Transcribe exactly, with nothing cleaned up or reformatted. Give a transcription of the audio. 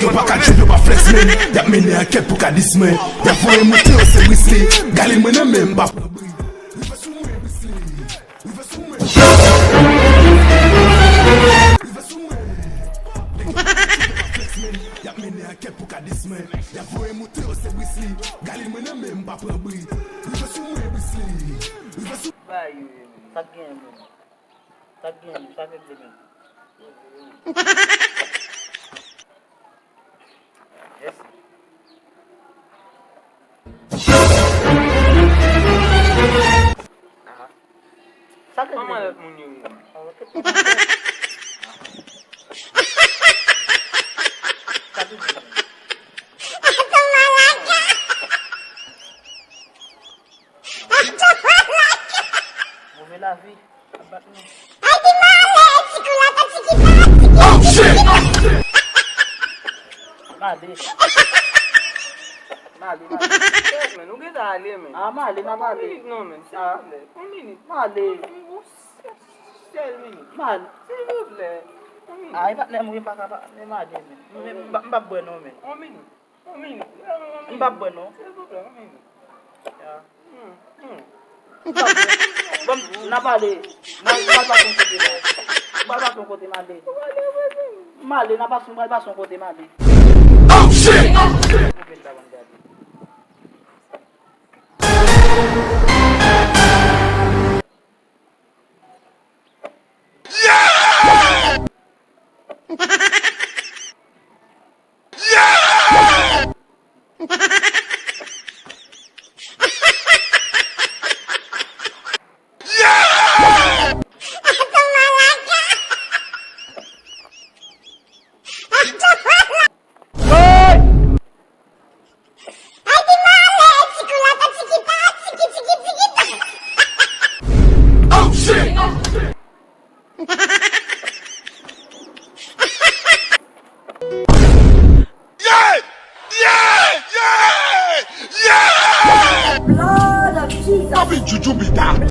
Yo pa ka trip, yo pa flex, men y ap mennen ankèt pou kadis mwen. Y ap voye monte yo, se Brisly. Gade mwen nan men, m pa pran bri. Rive sou mwen, Brisly. Rive sou mwen. Rive sou mwen. Nèg yo pa ka trip, yo pa flex, men y ap mennen ankèt pou kadis mwen. Y ap voye monte yo, se Brisly. Gade mwen nan men, m pa pran bri. Rive sou mwen, Brisly. Rive sou Sa k genyen, menm? Sa k genyen, sa k regle, menm? Mèsi. Sa k regle, menm? Kòman lòt moun yo ye, menm? Sa k regle, menm? Move lavi ap bat nou. Ay, ti male, ti kou la, ti ki pa, ti ki, ti ki, ti ki. Male. Male, male. Yes, men, nou gentan ale, men. Ah, male, n ap ale. Yon minit non, men, silvouplè. Yon minit. Male. Yon sèl minit. Male. Silvouplè. Yon minit. Ay, patnè m, wi, m pa ka pa, men male, men. M, m, m, m p ap bwè non, men. Yon minit. M p ap bwè non. Silvouplè, yon minit. Ya. Hmm, hmm. M p ap bwè. Bon, n a pale. Mwen, m pral pase yon kote la. M pral pase yon kote, m ale. M ale, n a pase, m pral pase yon kote, m ale. Oh, shit! Koupe l la, ban m gade. Oh, shit! Yeah! Yeah! Yeah! Yeah! Blood of Jesus. Papi Juju Bita.